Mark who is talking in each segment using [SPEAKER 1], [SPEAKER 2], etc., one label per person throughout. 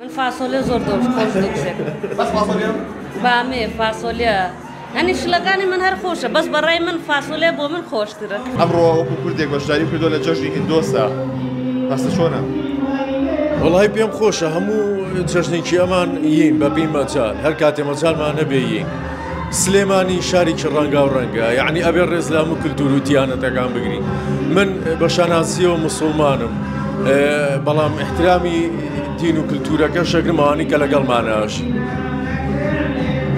[SPEAKER 1] من فاسۆلێ زۆر دۆش خۆش دەکوژێت.
[SPEAKER 2] بەس فاسۆلیا؟
[SPEAKER 1] بامێ فاسۆلیا یانی شلەکانی من هەر خۆشە، بەس بەڕای من فاسۆلیا بۆ من خۆشترە.
[SPEAKER 2] ئەمڕۆ وەکو کوردێک بەشداری کردووە لە جەژنی هندۆسا، هەستە چۆنە؟
[SPEAKER 3] وەڵی پێم خۆشە هەموو جەژنێکی ئەمان یین بە پێی مەجال، هەر کاتێ مەجالمان هەبێ یین. سلێمانی شارێکی ڕەنگاو ڕەنگە، یعنی ئەبێ ڕێز لە هەموو کلتور و دیانەتەکان بگرین. من بە شانازیەوە مسوڵمانم، بەڵام احترامی دین و کلتورەکە شەگرم ئەوانەی کە لەگەڵماناش.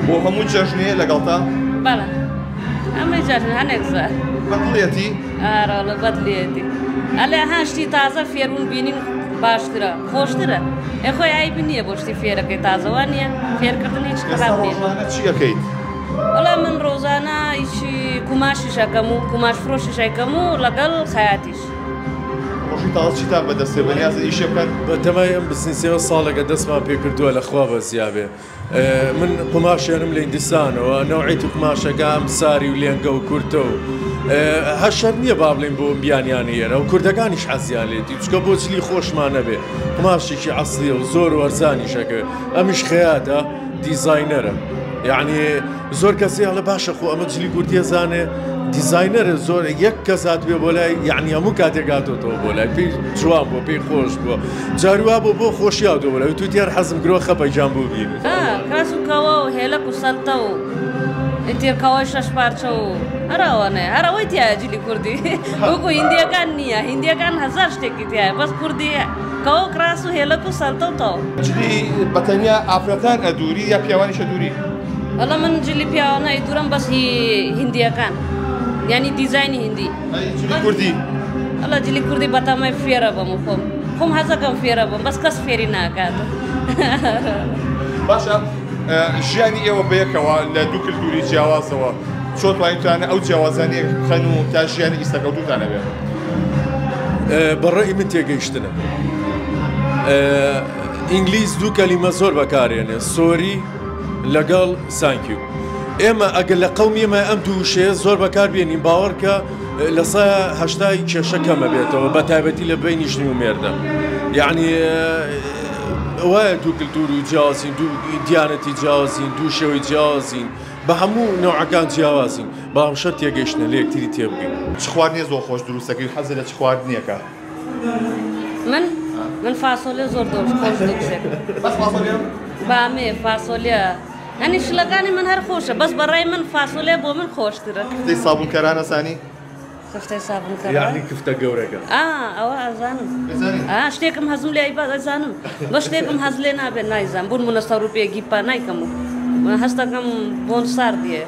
[SPEAKER 2] بۆ هەموو جەژنێ لەگەڵتا؟
[SPEAKER 1] بەڵێ ئەمەی جەژن هەنێک زار.
[SPEAKER 2] بەدڵیەتی؟
[SPEAKER 1] ئارەڵە بەدڵیەتی. ئەلێ ها شتی تازە فێربوون بینین باشترە، خۆشترە. ئێ خۆی عەیب نییە بۆ شتی فێرەکەی تازە، وا نییە؟ فێرکردن هیچ
[SPEAKER 2] ئێستا
[SPEAKER 1] خراپ نییە.
[SPEAKER 2] ڕۆژانە چی ئەکەیت؟
[SPEAKER 1] وەڵا من ڕۆژانە ئیشی قوماشیش ئەکەم و قوماش فرۆشیش ئەکەم و لەگەڵ خەیاتیش.
[SPEAKER 2] ڕۆژی تازە چیتان بەدەستێ؟ بەنیازە ئیشێ بکەن؟
[SPEAKER 3] بەتەمای ئەم بزنسەوە ساڵێکە دەستمان پێکردووە لە خوا بەزیابێ. من قوماشێنم لە هیندستانەوە، نەوعێتی قوماشەکە ئەم ساری و لێنگە و کورتە و هەر شەرت نییە با بڵێین بۆ بیانیانی ئێرە و کوردەکانیش حەزیان لێتی، چونکە بۆ جلی خۆشمان نەبێ قوماشێکی ئەسڵیە و زۆر وەرزانیشەکە. ئەمیش خەیاتە، دیزاینەرە. یعنی زۆر کەسی هەڵێ باشە خۆ ئەمە جلی کوردیە زانێ، دیزاینەرە. زۆر یەک کەس هاتبێ بۆ لای، یعنی هەموو کاتێک هاتۆتەوە بۆ لای، پێی جوان بووە، پێی خۆش بووە، جارووا بۆ بۆ خۆشی هاتۆ بۆ لای، وتوتی هەر حەزم گرۆ خەپە گیان بۆ بینی.
[SPEAKER 1] کاس و کەوە و هێلەک و سەلتە و ئیتر کەوەی شەش پارچە و هەر ئەوانەیە، هەر ئەوەی تایە جلی کوردی. وەکو هیندیەکان نییە، هیندیەکان هەزار شتێکی تایە، بەس کوردی کەوە و کراس و هێلەک و سەلتە و تەواو.
[SPEAKER 2] جلی بەتەنیا ئافرەتان ئەدووری یا پیاوانیش ئەدووری؟
[SPEAKER 1] وەڵا من جلی پیاوانە ئەیدورم، بەس هی هیندیەکان، یعنی دیزاینی هیندی.
[SPEAKER 2] ئەی جلی کوردی؟
[SPEAKER 1] وەڵا جلی کوردی بەتەمای فێرە بم و خۆم حەزەکەم فێرە بم، بەس کەس فێری ناکات.
[SPEAKER 2] باشە ژیانی ئێوە بەیەکەوە لە دوو کلتوری جیاوازەوە چۆن توانیتانە ئەو جیاوازانەیەک بخەن و تا ژیانی ئیستەکەوتوتان هەبێ؟
[SPEAKER 3] بەڕێی من تێگەیشتنە. ئینگلیز دوو کەلیمە زۆر بەکارێنێ، sorry لەگەڵ thank you. ئێمە ئەگەر لە قەومی ئێمە ئەم دوو وشەیە زۆر بەکاربێنین، باوەڕکە لە 80% کێشە کەمە بێتەوە، بە تایبەتی لە بینی ژنی و مێردە. یعنی وایە دوو کلتور و جیاوازین، دوو دیانەتی جیاوازین، دوو شێوەی جیاوازین، بە هەموو نەوعەکان جیاوازین، بەڵام شەرت تێگەیشتنە لە یەکتری تێبگەین.
[SPEAKER 2] چ خواردنێ زۆر خۆش دروستەکەی و حەزە لە چ خواردنێکە؟
[SPEAKER 1] من فاسۆلێ زۆر دۆش خۆش دەکوژێت.
[SPEAKER 2] بەس فاسۆلێ؟
[SPEAKER 1] بامێ فاسۆلیا، یعنی شلەکانی من هەر خۆشە، بەس بەڕای من فاسۆلیا بۆ من خۆشترە.
[SPEAKER 2] کفتەی سابوونکەران ئەزانی؟
[SPEAKER 1] کفتەی سابوونکەران؟
[SPEAKER 3] یعنی کفتە گەورەکە.
[SPEAKER 1] ئەوە ئەزانم.
[SPEAKER 2] ئەزانی؟
[SPEAKER 1] شتێکم هەزم لێ ئەیبا ئەزانم، بە شتێکم هەز لێ نابێت نایزانم. بۆ نمونە سەر و پێ گیپا نایکەم و هەستەکەم بۆن ساردیە.